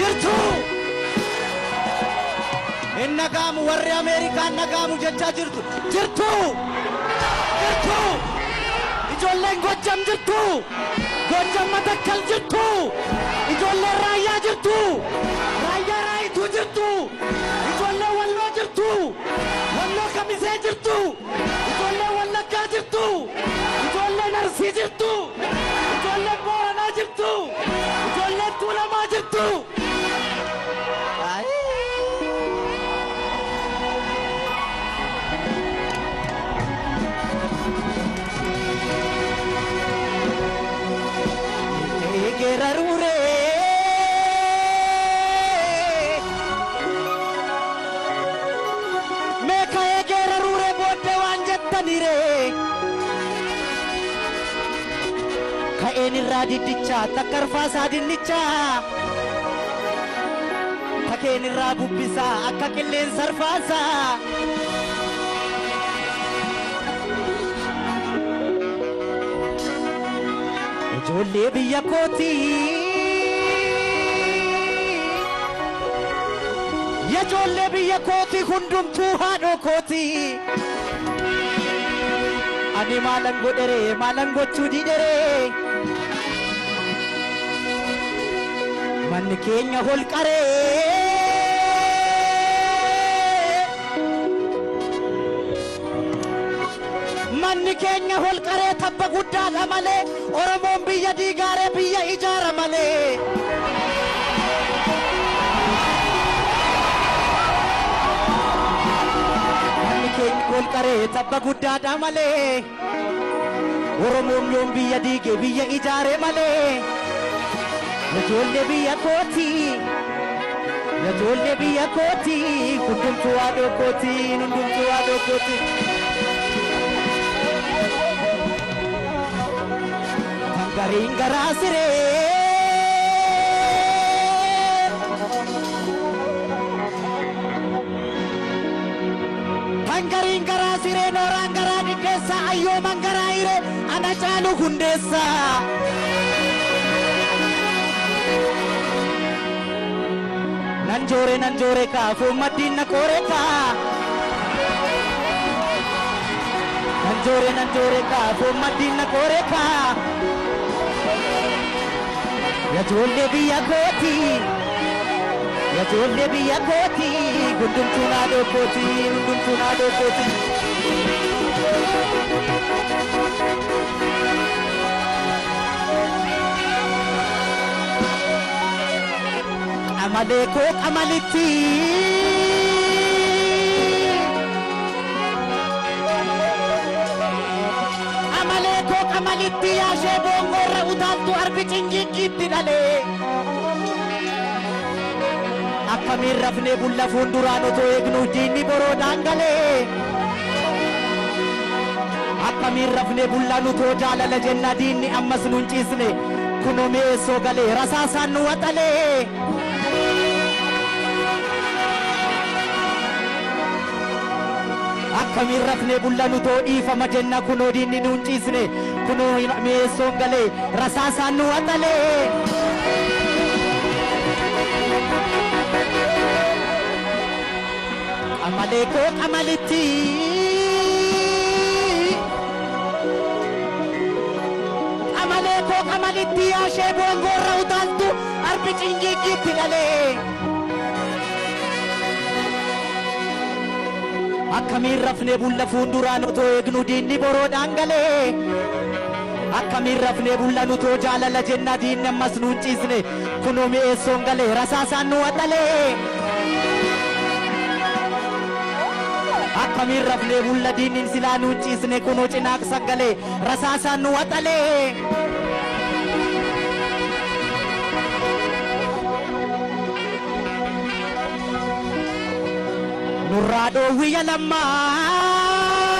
Jirtu. Hin nagaamu warri Ameerikaan nagaamu jechaa jirtu. Jirtu. Jirtu. Ijoolleen Gojjam jirtu. Gojjam Matakkal jirtu. Ijoolleen Raayyaa jirtu. Raayyaa Raayituu jirtu. Ijoolleen Walloo jirtu. Walloo Kamisee jirtu. Ijoolleen Wallaggaa jirtu. Ijoolleen Arsii jirtu. Ijoolleen Booranaa jirtu. Ijoolleen Tuulamaa jirtu. Gerarure Meka gerarure bodde waan jettanire Ka'een irraa diddicha takkarfaasaa dinnicha Takeen irraa bubbisaa akka qilleensa arfaasaa Ijoollee biyya kooti. Ijoollee biyya kooti hundumtuu haadhoo kooti. Ani maalan godhere maalan gochuu didhere. Manni keenya holqaree. Manni keenya holqaree tabba guddaadha malee Oromoon biyya diigaaree biyya ijaara malee. Manni keenya holqaree tabba guddaadha malee Oromoon yoom biyya diige biyya ijaare malee. Ijoollee biyya kooti. Ijoollee biyya kooti hundumtuu haadhoo kooti hundumtuu haadhoo kooti. Gariin garaa siree Kan gariin garaa siree nooraan garaa dhidheessa ayyooman garaa hiree ana caalu hundeessa. Nan joore kaa foon maddiin na qoore kaa. Nan joore kaa foon maddiin na qoore kaa. Ijoollee biyya kooti. Ijoollee biyya kooti. Hundumtuu naadhoo kooti. Hundumtuu naadhoo kooti. Qamalee koo qamalitti. Qamalee koo qamalitti yaashee boongoorra utaaltu arbi cingiggiitti dhalee. Akkamiin rafnee bulla fuulduraan otoo eegnu diinni boroodhaan galee. Akkamiin rafnee bulla nutoo jaalala jenna diinni ammas nun ciisne kunoo mi'eessoo galee rasaasaan nu waxalee. Akkamiin rafnee bulla nutoo dhiifama jenna kunoo diinni nun ciisne kunoo mi'eessoon galee rasaasaan nu waxalee. Qamalee koo qamalitti. Qamalee koo qamalitti yaashee boongoorra utaaltu arbi cingiggiitti dhalee. Akkamiin rafnee bulla fuulduraan otoo eegnu diinni boroodhaan galee. Akkamiin rafnee bulla nutoo jaalala jenna diinni ammas nuun ciisne kunoo mi'eessoon galee rasaasaan nu waxalee. Akkamiin rafnee bulla diinni silaa nuun ciisne kunoo cinaaqsa galee rasaasaan nu waxalee. Nurraa dhoowwiyya lammaa.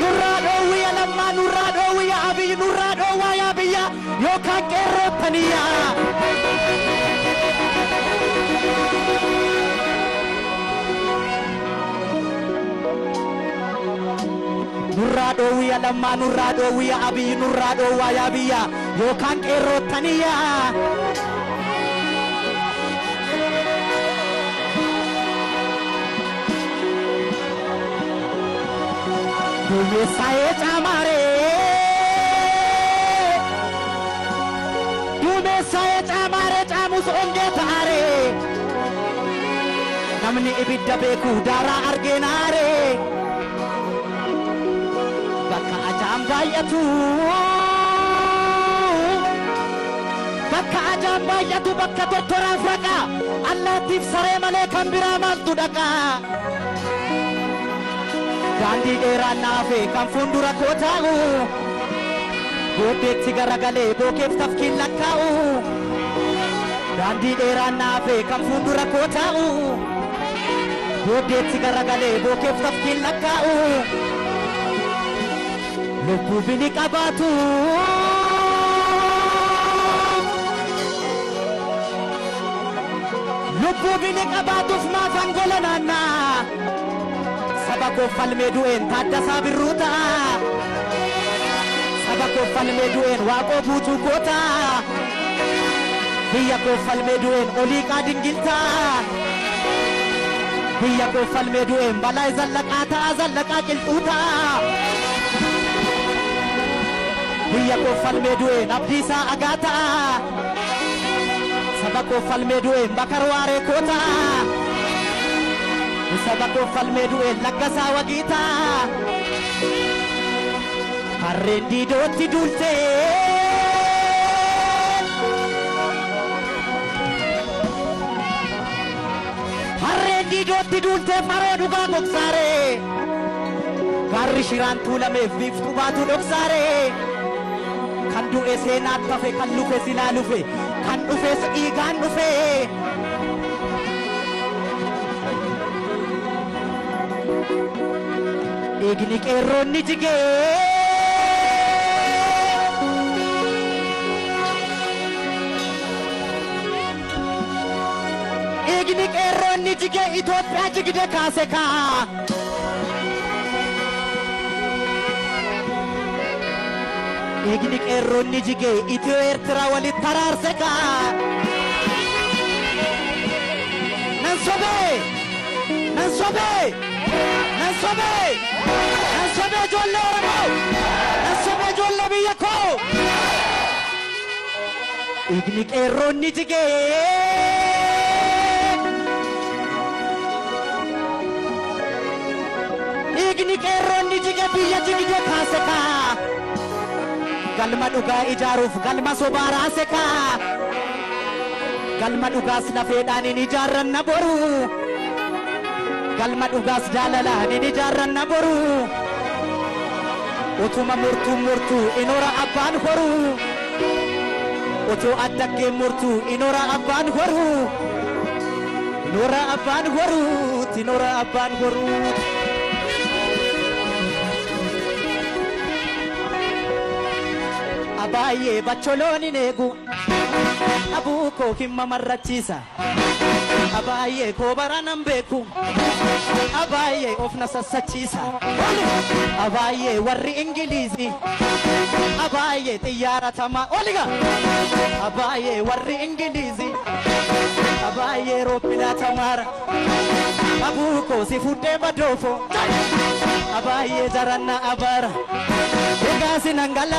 Nurraa dhoowwiyya lammaa nurraa dhoowwiyya Abiyyi nurraa dhoowwaa yaa biyya yookaan qeerroottaniyyaa. Nurraa dhoowwiya Lammaa, nurraa dhoowwiya Abiyyi, nurraa dhoowwaa yaa biyya yookaan qeerroottaniyya. Duumessaa'ee caamaaree, duumessaa'ee caamaaree, caamus ongee ta'aaree, namni ibidda beeku daaraa argeenaaree. Bakka ajaan baay'atu, bakka ajaan baay'atu, bakka tortoraaf raqa allaattiif saree malee kan biraa maaltu dhaqa? Daandii dheeraan naafe kan fuuldura koo taa'u booddeetti garagalee bookeef tafkiin lakkaa'u. Daandii dheeraan naafe kan fuuldura koo taa'u booddeetti garagalee bookeef tafkiin lakkaa'u. Lubbuu bini qabaatu, lubbuu bini qabaatuuf maafan gola naannaa? Saba koo falmee du'een Taaddasaa Birruu ta'a. Saba koo falmee du'een Waaqoo Guutuu koo ta'a. Biyya koo falmee du'een Oliiqaa Dingiltaa. Biyya koo falmee du'een Balaa Zallaqaa ta'a, Zallaqaa Qilxuu ta'a. Biyya koo falmee du'een Abdiisaa Agaa ta'a. Saba koo falmee du'een Bakar Waaree koo ta'a. Saba koo falmee du'een Laggasaa Wagii ta'a. Harreen diidootti duultee, harreen diidootti duultee faroo dhugaa gogsaaree, gaarri shiraan tuulameef biiftuu baatu dhoksaaree. Kan du'e seenaatti hafe, kan lufe silaa lufe, kan dhufes dhiigaan dhufe. Dhiigni qeerroonni jigee, dhiigni qeerroonni jigee Itoophiyaa jigde kaase kaa. Dhiigni qeerroonni jigee Itiyoo Eertiraa walitti taraarse kaa. Nan sobee, nan sobee, nan sobee, nan sobee ijoollee Oromoo, nan sobee ijoollee biyya koo. Dhiigni qeerroonni jigee, dhiigni qeerroonni jige biyya jigde kaase kaa. Galma dhugaa ijaaruuf galma sobaa raase kaa. Galma dhugaas lafeedhaan hin ijaarranna boru. Galma dhugaas jaalalaan hin ijaarranna boru. Utuma murtuu murtuu inoora abbaan horu. Utuu addaggeen murtuu inoora abbaan horu. Inoora abbaan horu, inoora abbaan horu. Abaayyee bacholoon hin eegu. Abuu koo hin mamarrachiisa. Abaayyee koo bara nan beeku. Abaayyee of na sassachiisa. Abaayyee warri Ingiliizii. Abaayyee xiyyaara tamaa. Oliga! Abaayyee warri Ingiliizii. Abaayyee rooppilaa tamaara. Abuu koo si fuddee badoofo. Abaayyee jaranna abaara. Egaa sinangala,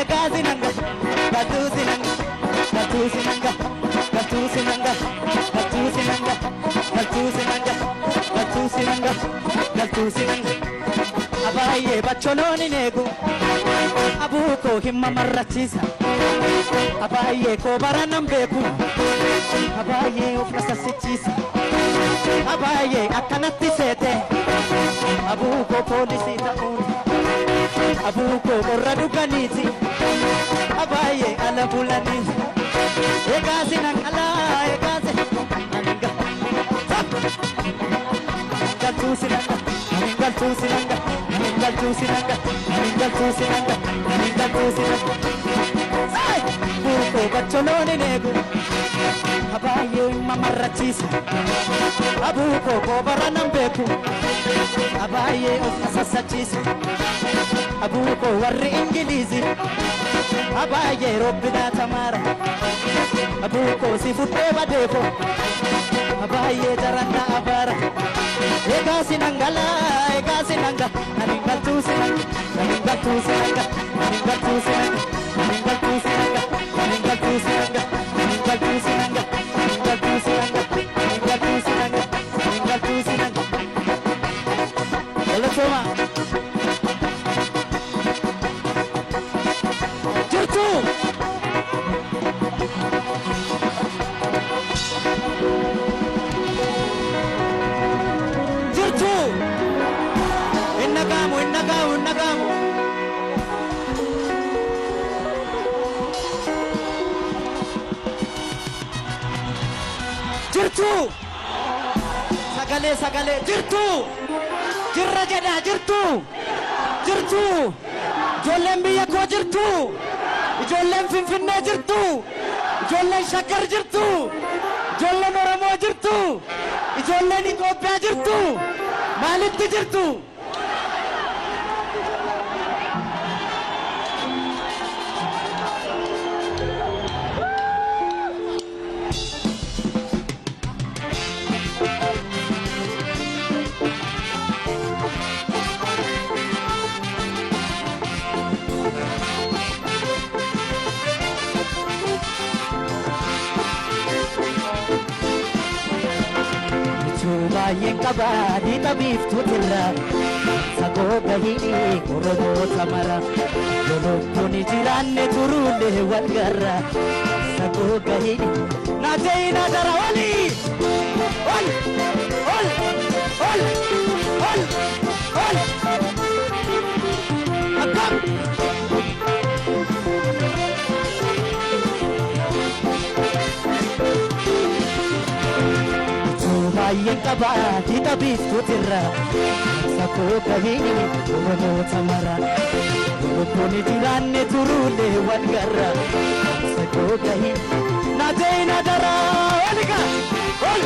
egaa sinanga, galtuu sinanga, galtuu sinanga, galtuu sinanga, galtuu sinanga, galtuu sinanga, galtuu sinanga, galtuu sinanga. Abaayyee bacholoon hin eegu. Abuu koo hin mamarrachiisa. Abaayyee koo bara nan beeku. Abaayyee of na sassichiisa. Abaayyee akkanatti seete. Abuu koo poolisii ta'uun. Abuu koo qorra dhuganiiti. Abaayyee ala bulanii. Egaa sinangala, egaa sinanga. Galtuu sinanga, galtuu sinanga, galtuu sinanga, galtuu sinanga, galtuu sinanga. Abuu koo bacholoon hin eegu. Abaayyee Nama marrachiisa abuu koo koobara nan beeku abaayee of na sassachiisa abuu koo warri ingiliizi abaayee robbinaa tamaara abuu koo si fudhee badeeko abaayee jaranna abaara egaa sinangala egaa sinanga ani galtuu sinanga ani galtuu sinanga ani galtuu sinanga ani galtuu sinanga ani galtuu sinanga ani galtuu sinanga ani galtuu sinanga ani galtuu sinanga ani galtuu sinanga. Galatoma jirtu jirtu innagaamu innagaamu innagaamu. Jirtu sagalee sagalee jirtu jirra jedhaa jirtu jirtu ijoolleen biyya koo jirtu ijoolleen Finfinnee jirtu ijoolleen Shaggar jirtu ijoolleen Oromoo jirtu ijoolleen Itoophiyaa jirtu maalitti jirtu? Baay'een qabaa dhiixa biiftuutirra sagoo gahini Oromoota mara lolobboon jiraanne turuullee wal garra sagoo gahini naatee naadara oli ol ol ol ol ol akkam. Baay'een qabaa dhiixa biiftuutirra sagoo gahini Oromoota mara lolobboon jiraanne turuullee wal garra sagoo gahini naatee naadara oliga ol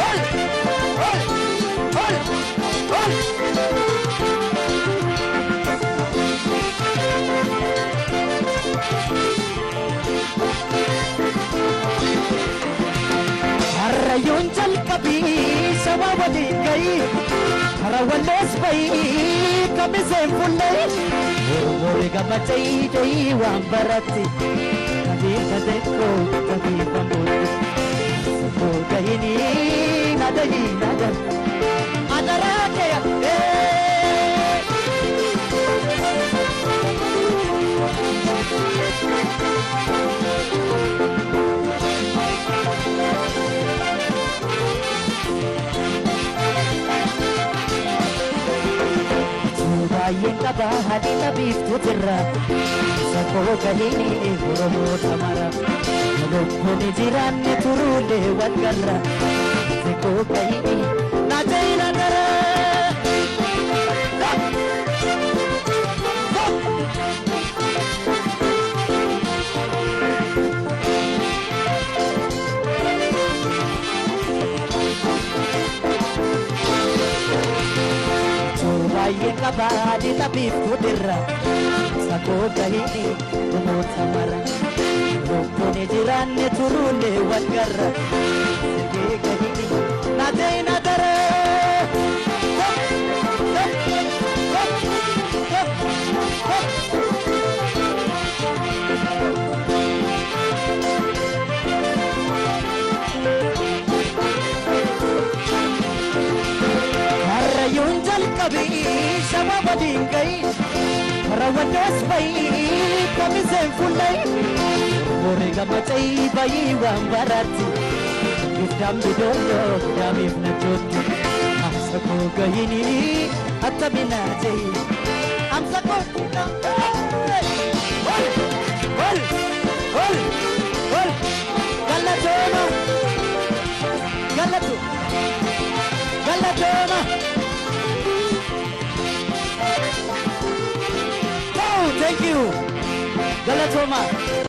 ol ol ol ol. Harayyoon jalqabii saba waliin gahii karaa wallees bahii kamiseen fuullee Oromoo gammachee ta'ii waan baratti kabii kadeekoo kabii bambuutti sakoo gahini nadahii nadar adaraa keeya. Baay'een qabaa haadha biiftuutirra sakoo gahini Oromoota mara lolobboon jiraanne turuullee wal garra sakoo gahini naatee naadara. Baay'een qabaa dhiixa biiftuutirra sakoo gahini Oromoota mara lolobboon jiraanne turuullee wal garra sakoo gahini naatee naadara. Harayyoon jalqabii shama waliin gahii karaa wallees bahii kamiseen fuullee Oromoo gammachee bahii waan baratti giftaan bidooloo gidaamiif nachootti amsa koo gahini attamina ta'e amsa koo ol ol ol ol galatooma galatu galatooma. Oh, thank you. Galatoma.